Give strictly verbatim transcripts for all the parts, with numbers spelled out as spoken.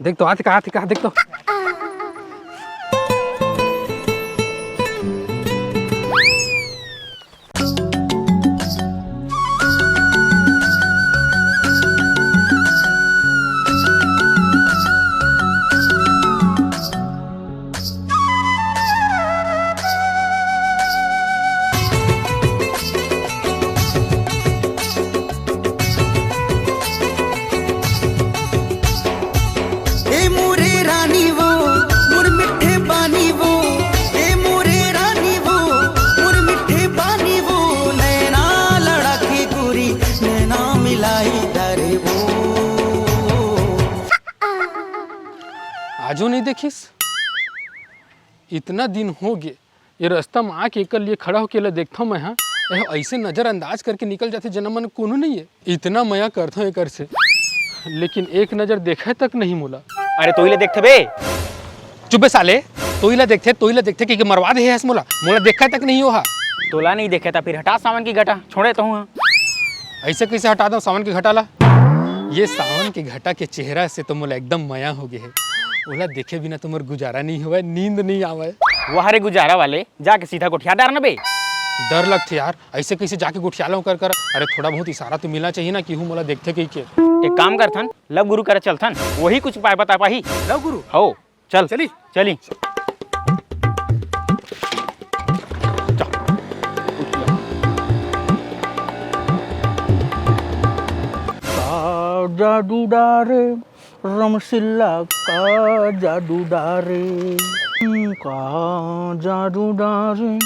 देख तो, आथे का, आथे का, देख तो। ए मोरे रानी वो, मोर मिठे पानी वो, ए मोरे रानी वो, मोर मिठे पानी वो, नैना लड़ा के गोरी, नैना मिलाई तारे वो। आजो नहीं देखिस, इतना दिन हो गए, ये रास्ता में आके एकर लिए खड़ा होके एला देखथव मैं, हाँ, एह ऐसे नजरअंदाज करके निकल जाथे, जना मन कोनो नहीं है। इतना मया करथव एकर से, लेकिन एक नजर देखे तक नहीं मोला। अरे तोही ला देखथे बे। चुप बे साले, तोही ला देखथे, तोही ला देखथे कि, कि मरवा दे हस मोला, मोला देखे तक नहीं ओहा। तोला नहीं देखे त फिर हटा सावन की घटा, छोड़े तो हूँ। ऐसे कैसे हटा दो सावन की घटा ला? ये सावन के घटा के चेहरा से तो मोला एकदम मया हो गए है। ओला देखे बिना तो मोर गुजारा नहीं होवय, नींद नहीं आवय। वाह रे गुजारा वाले, जाके सीधा गोठिया डार न बे। डर लगथे यार, ऐसे कैसे जाके गोठिया लो कर कर? अरे थोड़ा बहुत इशारा तो मिलना चाहिए ना कि हूँ मोला देखथे कही के। एक काम करथन, लव गुरु करा चलथन, वही कुछ उपाय बता पाही। लव गुरु? हो, चल। चली? चली। का जादू डारे रमसिल्ला, का जादू डारे, का जादू डारे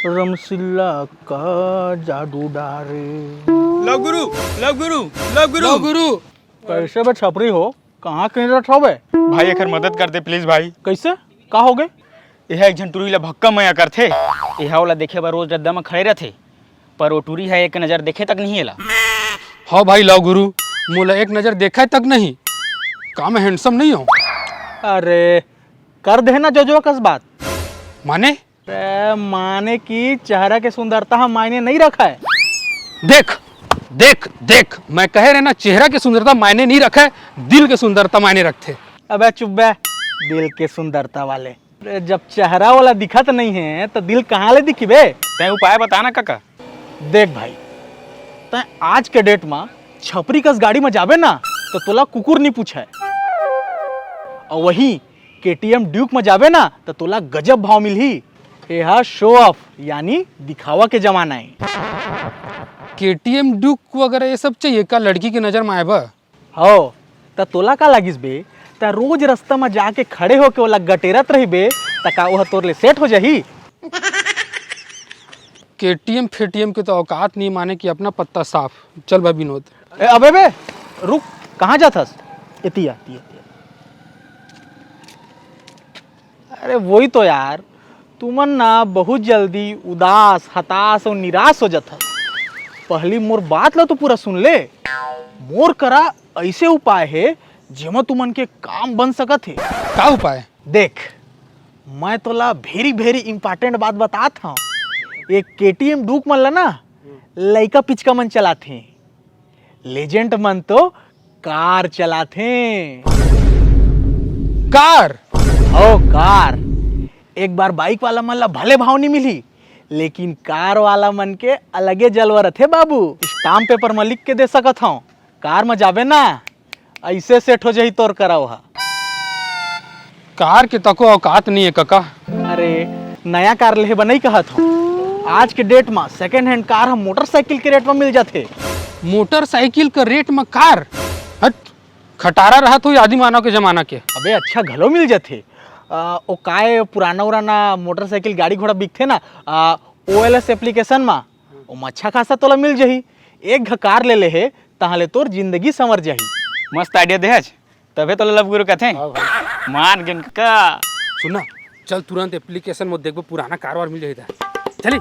रमसिल्ला, का जादू डारे। लव गुरु, लव गुरु, लव गुरु। लव गुरु। कैसे बे छपरी हो, कहाँ कहीं रथ हो बे? भाई एकर मदद कर दे please भाई। कैसे? का हो गए? यह एक झन टुरी ला भक्का मया करथे। यह ओला देखे बर रोज रद्दा म खड़े रथे, पर वो टुरी ह एक नजर देखे तक नहीं एला। हाँ भाई लव गुरु, मोला एक नजर देखे तक नहीं। का मैं handsome नहीं हूँ? अरे कर दे ना जो जो कस बात। माने? अरे माने कि चेहरा के सुंदरता ह मायने नहीं रखय। देख, देख, देख, मैं कहे रहे ना, चेहरा के सुंदरता मायने नहीं रखय, दिल के सुंदरता मायने रखथे। अबे चुप बे, दिल के सुंदरता वाले। अरे जब चेहरा वाला दिखत नहीं है तो दिल कहाँ ले दिखी बे? तैं उपाय बता ना काका। देख भाई, तैं आज के date में छपरी कस गाड़ी में जाबे ना तो तोला कुकुर नहीं पूछे, और वही केटीएम ड्यूक में जाबे ना तो तोला गजब भाव मिलही। एहा शो ऑफ यानी दिखावा के जमाना है। केटीएम ड्यूक वगैरह ये सब चाहिए का लड़की के नजर में आए बर? हो, त तोला का लागिस बे? त रोज रस्ता म जाके खड़े होके ओला गटेरत रहिबे, त का ओह तोर ले सेट हो जाही? केटीएम फेटीएम के तो औकात नहीं माने कि अपना पत्ता साफ। चल भाई विनोद। ए, अबे बे, रुक, कहाँ जाथस? एतिया, एतिया, एतिया। अरे वही तो यार, तुमन ना बहुत जल्दी उदास, हताश और निराश हो जाथव। पहली मोर बात ला तो पूरा सुन ले। मोर करा ऐसे उपाय हे जेमा तुमन के काम बन सकत हे। का उपाय? देख, मैं तोला very very important बात बतात हव। एक केटीएम डूक मन ला ना लइका पिचका मन चलाथे, लेजेंड मन तो कार चलाथे। कार? हो कार। एक बार बाइक वाला मन ला भले भाव नहीं मिली, लेकिन कार वाला मन के अलगे जलवा रथे बाबू। स्टाम्प पेपर म लिख के दे सकत हव, कार म जाबे ना, ऐसे सेट हो जाही तोर करा ओहा। कार के तको औकात नहीं है कका। अरे नया कार लेहे बर नहीं कहत हव, आज के डेट म सेकंड हैंड कार ह मोटरसाइकिल के रेट म मिल जाथे। मोटरसाइकिल के रेट म कार? हट, खटारा रहत हो आदि मानव के जमाना के। अबे अच्छा घलो मिल जाथे। आ, ओ काय पुराना उराना मोटरसाइकिल गाड़ी घोड़ा बिकथे ना, आ, ओएलएस एप्लीकेशन म, ओमा अच्छा खासा तोला मिल जाही। एक घ कार ले ले हे, तहाँ ले तोर जिंदगी संवर जाही। मस्त आइडिया देहच, तभे तोला लव गुरु कथे। हाँ भाई। मान गेन का। सुन ना, चल तुरंत एप्लीकेशन म देखबो, पुराना कार वार मिल जाही त। चली।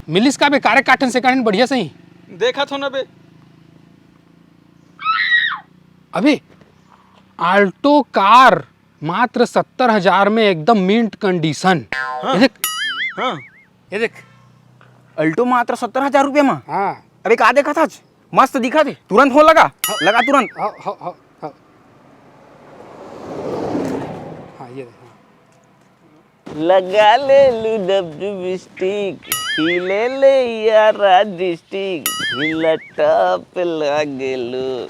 मिलिस का बे, कारे काटन से काटन बढ़िया सही। देखत हो ना बे। अबे, Alto कार मात्र सत्तर हजार में एकदम मिंट कंडीशन। हाँ। ये देख। हाँ। ये देख। Alto मात्र सत्तर हजार रुपये मा? हाँ। अबे का देखत हस? मस्त दिखत हे, तुरंत फोन लगा। हाँ। लगा तुरंत। हाँ, हाँ, हाँ, हाँ। हाँ, ये दे, हाँ। लगा ले लू डब्ल्यू स्टिक, हिले ले यारा डिस्ट्रिक्ट, हिला टॉप लागेलू।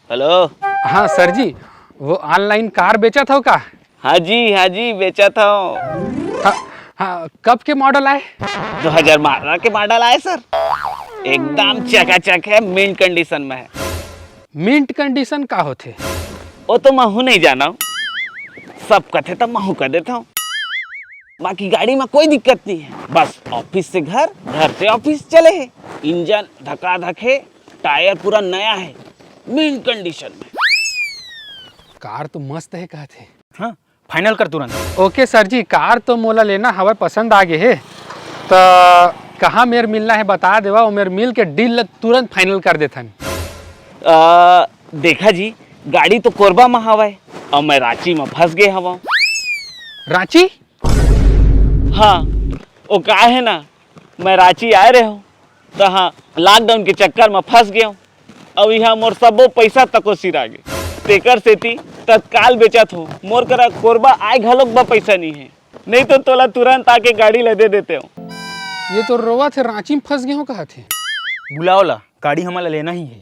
हेलो। हाँ सर जी, वो online car बेचत हव का? हाँ जी, हाँ जी, बेचत हव। हाँ, हाँ, कब के मॉडल आय? दो हज़ार बारह के मॉडल आय सर, एकदम चकाचक हे, मिंट कंडीशन में हे। मिंट कंडीशन का होथे? वो तो महू नहीं जानव, सब कथे त महू कह देत हव। बाकी गाड़ी में कोई दिक्कत नहीं हे, बस ऑफिस से घर, घर से ऑफिस चले हे। इंजन धकाधक हे, टायर पूरा नया हे, मिंट कंडीशन में। कार तो मस्त हे कहत हे। हाँ, फाइनल कर तुरंत। ओके सर जी, कार तो मोला लेना हवय, पसंद आ गे हे, त कहाँ मेर मिलना हे बता देवा, ओ मेर मिल के डील ल तुरंत फाइनल कर देथन। आ, देखा जी, गाड़ी तो कोरबा म हवय अउ मैं रांची म फंस गे हवं। रांची? हाँ, ओ का हे ना, मैं रांची आए रहे हूँ, त हाँ, लॉकडाउन के चक्कर म फंस गे हूँ। अउ इहाँ मोर सबो पइसा तको सिरा गे। तेकर सेती तत्काल बेचत हूँ। मोर करा कोरबा आए घलोक बा पइसा नइ हे, नइ तो तोला तुरंत आके गाड़ी ला दे देते हूँ। ये तो रोवत हे, रांची म फंस गे हूँ कहत हे। बुलाओ ला, गाड़ी हमन ला लेना ही हे।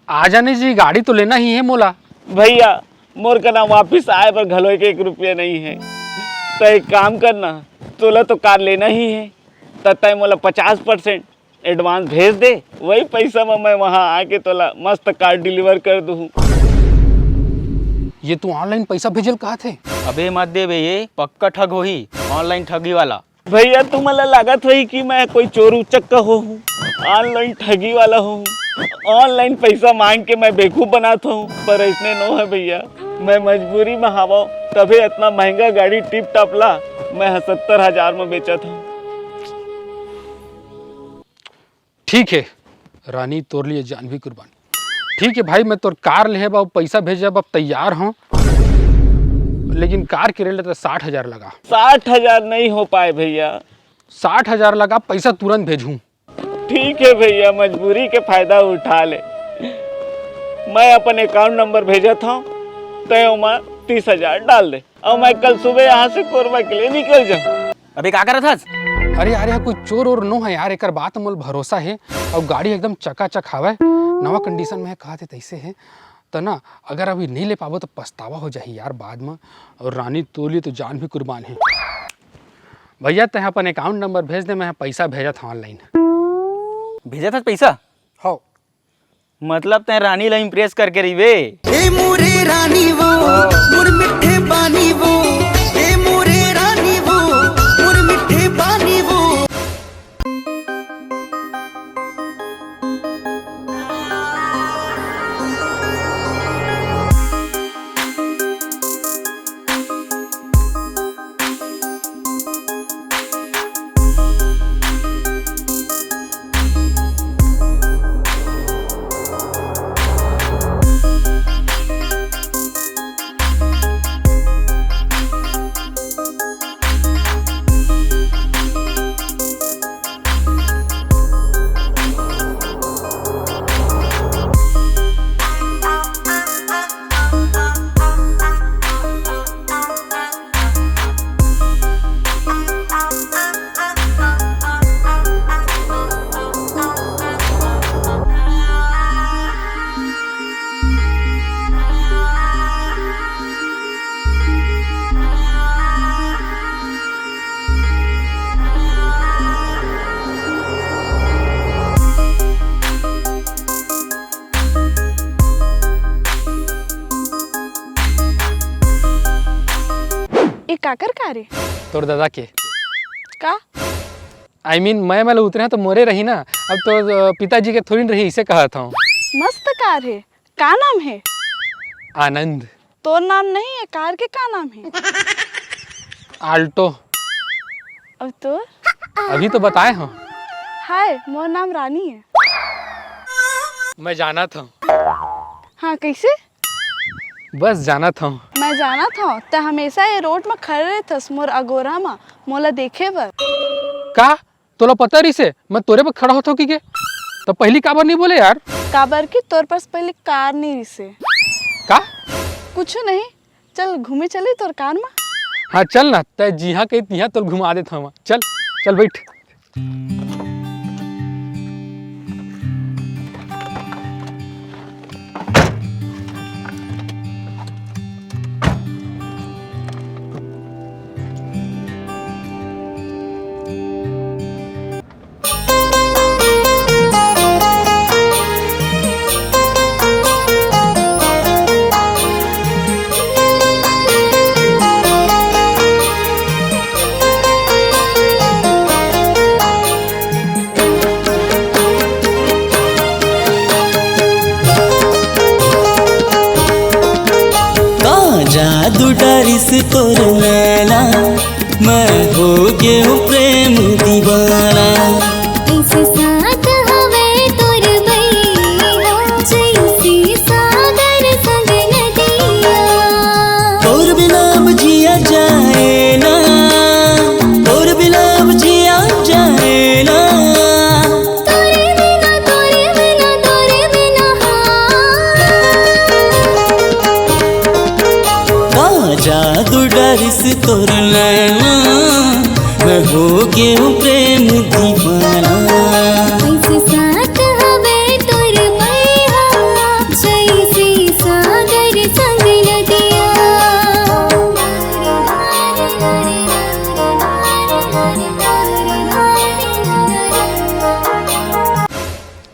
आ जाने जी, गाड़ी तो लेना ही है मोला। भैया, मोर कना वापिस आए बर घलो एक, एक रुपया नहीं है। त एक काम करना, तोला तो कार लेना ही है, त तय मोला पचास परसेंट एडवांस भेज दे, वही पैसा म मैं वहां आके तोला मस्त कार डिलीवर कर दूहूं। ये तू ऑनलाइन पैसा भेजल कहत हे? अबे मत देबे, ये पक्का ठग होही, ऑनलाइन ठगी वाला। भैया, तुमन ला लागत होही कि मैं कोई चोर उचक्का हो हूँ, ऑनलाइन ठगी वाला हो हूँ, ऑनलाइन पैसा मांग के मैं बेवकूफ बनात हो हूँ, पर ऐसने नो है भैया, मैं मजबूरी में हावव, तभे इतना महंगा गाड़ी टिप टॉप ला मैं ह सत्तर हजार में बेचत हूँ। ठीक है रानी, तोर लिए जान भी कुर्बान। ठीक है भाई, मैं तोर कार लेहे बर पैसा भेजे बर तैयार हूँ, लेकिन कार के रेट तो साठ हजार लगा। साठ हजार नहीं हो पाए भैया। साठ हजार लगा, पैसा तुरंत भेजहूँ। ठीक है भैया, मजबूरी के फायदा उठा ले। मैं अपन अकाउंट नंबर भेजत हूँ, तय ओमा तीस हजार डाल दे। अउ मैं कल सुबह यहाँ से कोरबा के लिए निकल जाऊँ। अबे का करत हस? अरे यार, यहाँ कोई चोर ओर नो है यार, एकर बात मोल भरोसा है। अउ गाड़ी एकदम चकाचक हावय, नवा कंडीशन में है, कहा थे तैसे है। त ना, अगर अभी नहीं ले पाबो तो पछतावा हो जाही यार बाद में। और रानी तोर लिए तो जान भी कुर्बान है। भैया, तैं अपन अकाउंट नंबर भेज दे, मैं पैसा भेजत हूँ ऑनलाइन। भेजत हस पैसा? हाँ। मतलब तैं रानी ला इम्प्रेस करके रहिबे। ए मोरे रानी वो, मोर मिठे पानी वो, ए मोरे रानी वो, मोर मिठे पानी वो। ए काकर कार ए? तोर दादा के। का? I mean, मैं, मैं उतरे तो मोरे रही ना, अब तो, अ, पिताजी के थोड़ी रही, इसे कहत हूँ। मस्त कार हे, का नाम हे? आनंद। तोर नाम नहीं है, कार के का नाम है? आल्टो। अब तोर? अभी तो बताए हो। हाय, मोर नाम रानी है। मैं जानत हूँ। हाँ, कैसे? बस जानत हूँ। मैं जानत हव, तैं हमेशा ये रोड म खड़े रहिथस मोर अगोरा म, मोला देखे बर। का? तोला पता रहिसे मैं तोरे बर खड़ा होथव कहिके? त पहिली काबर नइ बोले यार? काबर कि तोर पास पहिली कार नइ रहिसे। का? कुछु नहीं, चल घूमे चली तोर कार म। हाँ चल ना, तैं जिहाँ कही तिहाँ तोला घुमा देथव। चल, चल बइठ। का जादू डारिस तोर नैना, मैं हो गेंव प्रेम दीवाना। अइसे साथ हवे तोर बइहा, जइसे सागर संग नदिया। तोर बिना अब जिया जाए ना, तोर बिना अब जिया जाए ना। तोरे बिना, तोरे बिना, तोरे बिना, हाँ। का जादू डारिस तोर नैना, मैं हो गेंव प्रेम दीवाना। अइसे साथ हवे तोर बइहा, जइसे सागर संग नदिया।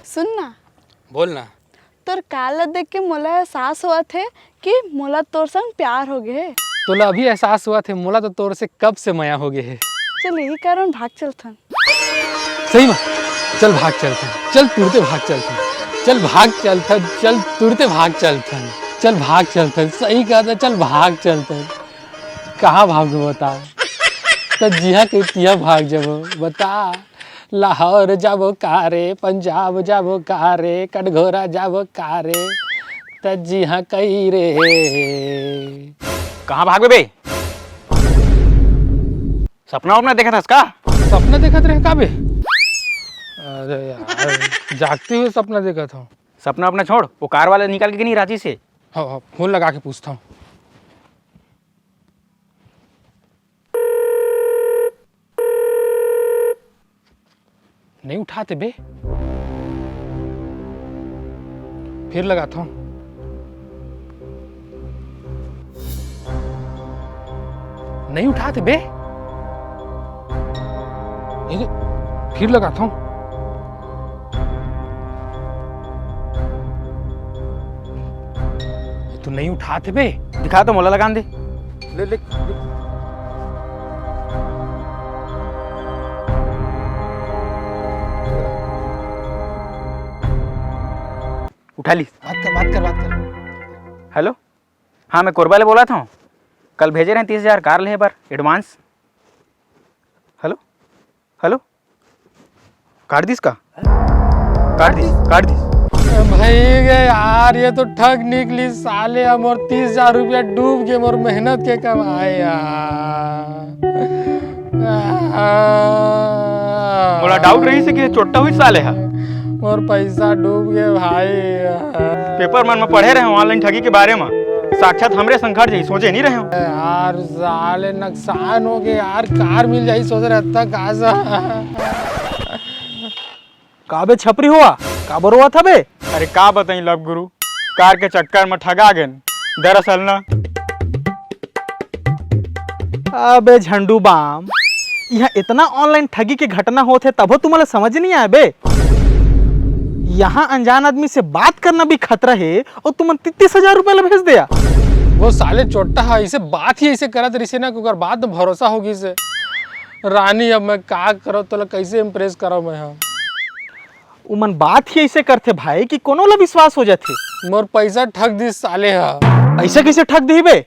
सुन ना। बोल ना। तोर कार ला देख के मोला एहसास होवत हे कि मोला तोर संग प्यार हो गे हे। तोला अभी एहसास होवत हे, मोला तो तोर से कब से मया हो गे हे। चल, यही कारण भाग चलथन। सही में? चल भाग चलथन, चल तुरते भाग चलथन, चल भाग चलथन, चल तुरते भाग चलथन, चल भाग चलथन। सही कहत हे, चल भाग चलथन। कहाँ भागबो बता? त जिहाँ कही तिहाँ भाग जाबो, बता। लाहौर जाबो का रे, पंजाब जाबो का रे, कटघोरा जाबो का रे, त जिहाँ कही रे। कहाँ भागबे बे? सपना वपना देखत हस का? सपना देखत रहे का बे? अरे यार, जागते हुए सपना देखत हूँ। सपना अपना छोड़, वो कार वाला निकाल के नहीं रांची से। हाँ, हाँ, फोन लगा के पूछता हूँ। नहीं उठाते बे। फिर लगाता हूँ। नहीं उठाते बे। ये तो फिर लगाता हूँ। तू नहीं उठाते बे। दिखा तो मोला लगान दे। ले, ले, ले। उठा ली। बात कर, बात कर, बात कर। हेलो, हाँ, मैं कोरबा ले बोलत हूँ। कल भेजे रहे तीस हजार कार लेहे बर advance। हेलो, हेलो, काट दिस का? काट दिस, काट दिस। भाई गे यार, ये तो ठग निकली साले, मोर तीस हजार रुपया डूब गे, मोर मेहनत के कमाई यार। मोला doubt रहिस हे कि चोट्टा होही साले हा। मोर पैसा डूब गे भाई। पेपर मन म पढ़े रहे online ठगी के बारे म, साक्षात हमरे संग घट जाही, सोचे नहीं रहे। यार साले नकसान हो गे यार, कार मिल जाही सोच रहे तक आज। का बे छपरी होवा, काबर रोवत हबे? अरे का बताई लव गुरु, कार के चक्कर म ठगा गेन। दरअसल ना। अबे झंडू बाम, यहाँ इतना online ठगी के घटना होत हे तभो तुमला समझ नहीं आए बे? यहाँ अनजान आदमी से बात करना भी खतरा हे और तुमन तीस हजार रुपया ला भेज दे या। वो साले चोट्टा हा ऐसे बात ही ऐसे करत रहिसे ना कि ओकर बाद तो भरोसा हो गिस हे। रानी, अब मैं का करव, तोला कैसे impress करव मैं हा? उमन बात ही ऐसे करथे भाई कि कोनो ला विश्वास हो जाथे। मोर पैसा ठग दिस साले हा। ऐसे कैसे ठग दिही बे?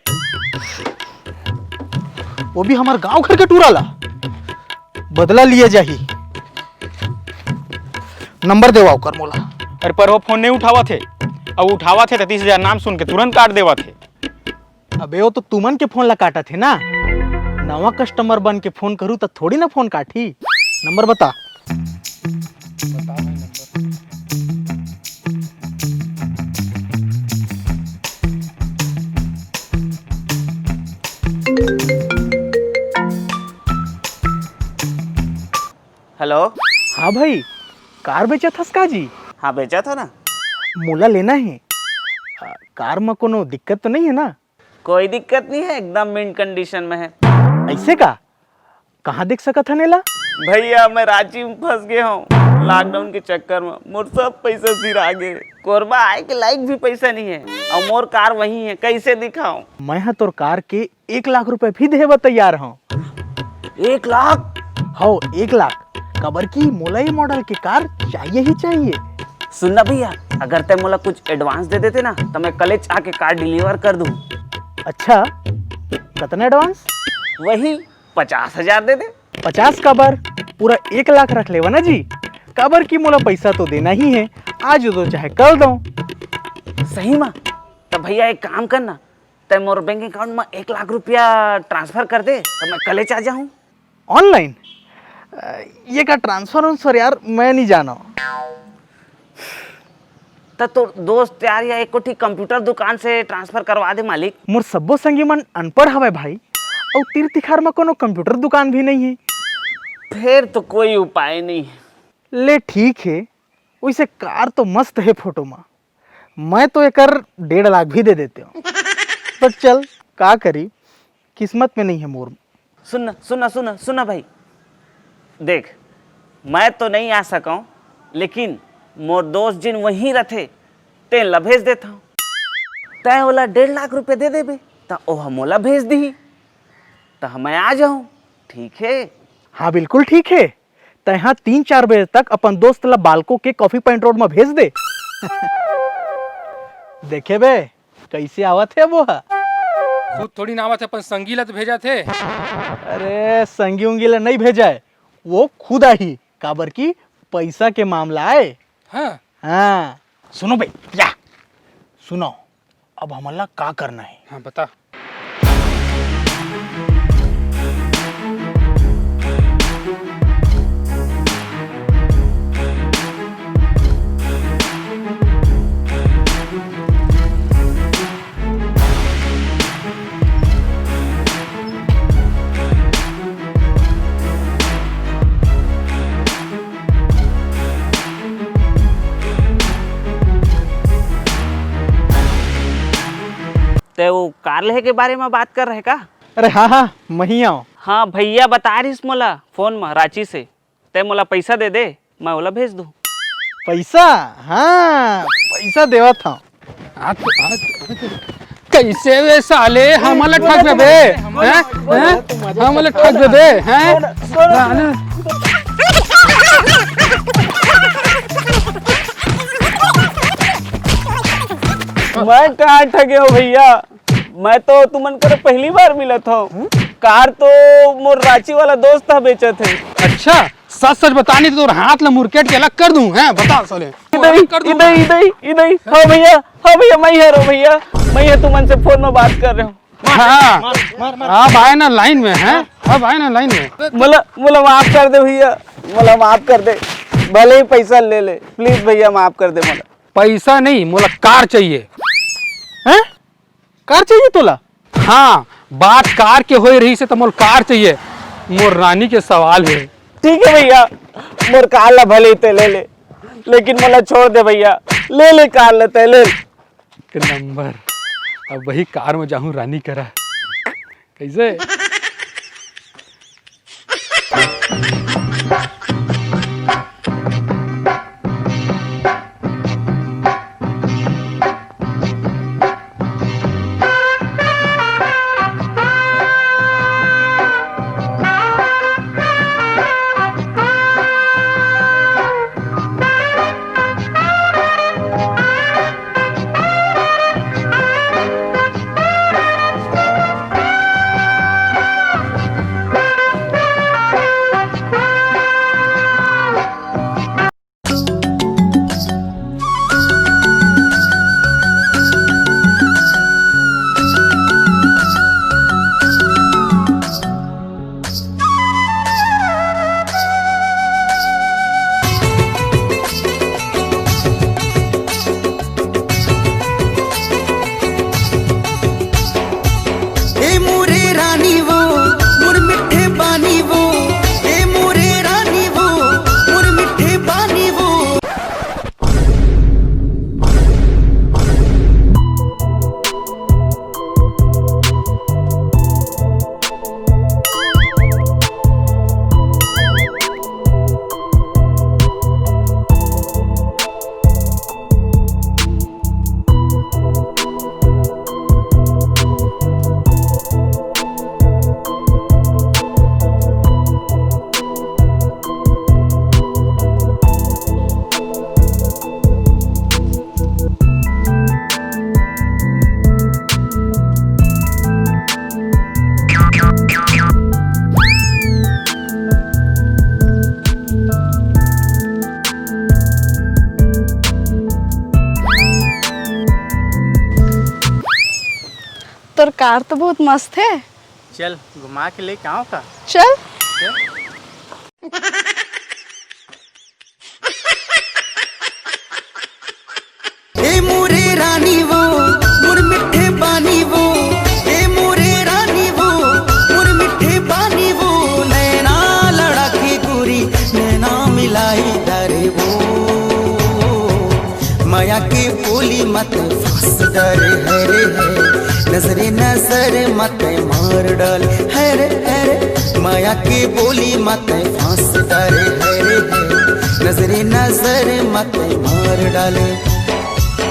वो भी हमार गांव घर के टूरा ला। बदला लिया जाही। नंबर देवा ओकर मोला। अरे पर वो फोन नहीं उठावत हे। अब उठावत हे त तीस हजार नाम सुन के तुरंत काट देवत हे। अबे, वो तो तुमन के फोन ला काटत हे ना। नवा कस्टमर बन के फोन करूँ त थोड़ी ना फोन काटही। नंबर बता। हेलो। हाँ भाई, कार बेचत हस का जी? हाँ, बेचत हँव ना। मोला लेना हे। अ, कार म कोनो दिक्कत तो नहीं है ना? कोई दिक्कत नहीं है, एकदम मिंट कंडीशन में है। ऐसे का? कहाँ देख सकत हन एला? भैया, मैं रांची में फंस गए हूँ। लॉकडाउन के चक्कर में मोर सब पैसा सिरा गए। कोरबा आए के लायक भी पैसा नहीं है, और मोर कार वही है, कैसे दिखाऊं? मैं ह तोर कार के एक लाख रुपए भी देहे बर तैयार हूँ। एक लाख? हो, एक लाख। काबर कि मोला ये मॉडल के कार चाहिए ही चाहिए। सुन ना भैया, अगर तै मोला कुछ एडवांस दे देते ना, तो मैं कलेच आके कार डिलीवर कर दूं। अच्छा, कतना एडवांस? वही पचास हजार दे दे। पचास काबर? पूरा एक लाख रख लेवा ना जी, काबर कि मोला पैसा तो देना ही है। आज दो चाहे कल दो। सही में? तो भैया, एक काम करना, तै मोर बैंक अकाउंट में एक लाख रुपया ट्रांसफर कर दे, तो मैं कलेच आ जाऊँ। ऑनलाइन? अ, ये का ट्रांसफर उन्सफर यार, मैं नहीं जाना। त तोर दोस्त यार या एक कोठी कंप्यूटर दुकान से ट्रांसफर करवा दे मालिक। मोर सब्बो संगी मन अनपढ़ हवय भाई, अउ तीर तिखार म कोनो कंप्यूटर दुकान भी नहीं है। फिर तो कोई उपाय नहीं है। ले ठीक है, वैसे कार तो मस्त है फोटो म, मैं तो एकर डेढ़ लाख भी दे देते हूँ। पर चल, का करी, किस्मत में नहीं है मोर। सुन ना, सुन ना, सुन ना, सुन ना भाई, देख, मैं तो नहीं आ सकूँ, लेकिन मोर दोस्त जिन वहीं रथे, तेन ला भेज देता हूँ। तैं ओला डेढ़ लाख रुपये दे देबे, त ओह मोला भेज दिही, त मैं आ जाऊँ, ठीक है? हाँ, बिल्कुल ठीक है। तैं हा तीन चार बजे तक अपन दोस्त ला बालको के कॉफी पॉइंट रोड में भेज दे। देखे बे, कैसे आवत है वो हा? खुद थोड़ी ना आवत है, अपन संगी ला तो भेजा थे। अरे, संगी उंगी ला नहीं भेजा है, वो खुद आही, काबर की पैसा के मामला आए। हाँ। हाँ, सुनो बे, या, सुनो, अब हमन ला का करना है? हाँ, बता। ते वो कार लेहे के बारे में बात कर रहे का? अरे हाँ, हाँ, मही आव। हाँ, भैया बता रहिस मोला फोन में रांची से, ते मोला पैसा दे दे, मैं ओला भेज दूँ। पैसा? हाँ, पैसा देवत हूँ। आ तो, आ तो, आ तो, कैसे बे साले, हमला ठग देबे, हैं? हैं? हमला ठग देबे, हैं? साले। मैं कहाँ ठगे हूँ भैया, मैं तो तुमन कर पहली बार मिलत हूँ। कार तो मोर रांची वाला दोस्त ह बेचत है। अच्छा, सच सच बता, नहीं तो तोर हाथ ला मुरकेट के अलग कर दूं, हैं? बता साले। इदई, कर दूं। Idai, Idai, Idai. हाँ भैया, हाँ भैया, मैं ही रो भैया, मैं ही तुमन से फोन में बात कर रहे हूँ। हाँ, हाँ, भाई ना लाइन में है, हाँ, भाई ना लाइन में। मोला, मोला माफ कर दे भैया, मोला माफ कर दे, भले ही पैसा ले ले, प्लीज भैया माफ कर दे मोला। पैसा नहीं, मोला कार चाहिए। हैं? कार चाहिए तोला? हाँ, बात कार के होए रही से तो मोर कार चाहिए, मोर रानी के सवाल है। ठीक है भैया, मोर कार ला भले ही ते ले ले, लेकिन मोला छोड़ दे भैया, ले ले कार ला ते ले ले। एक नंबर। अब वही कार में जाहूँ रानी करा। कैसे? तोर कार तो बहुत मस्त है। चल, घुमा के लेके आओ का? चल। ए मोरे रानी वो, मोर मिठे पानी वो। ए मोरे रानी वो, मोर मिठे पानी वो। नैना लड़ा के गोरी, नैना मिलाई दरे वो। माया के बोली मत फांस डरे है रे है। नजरे नजर मत मार डाल है रे है रे। माया के बोली मत फांस डरे है रे है। नजरे नजर मत मार डाले।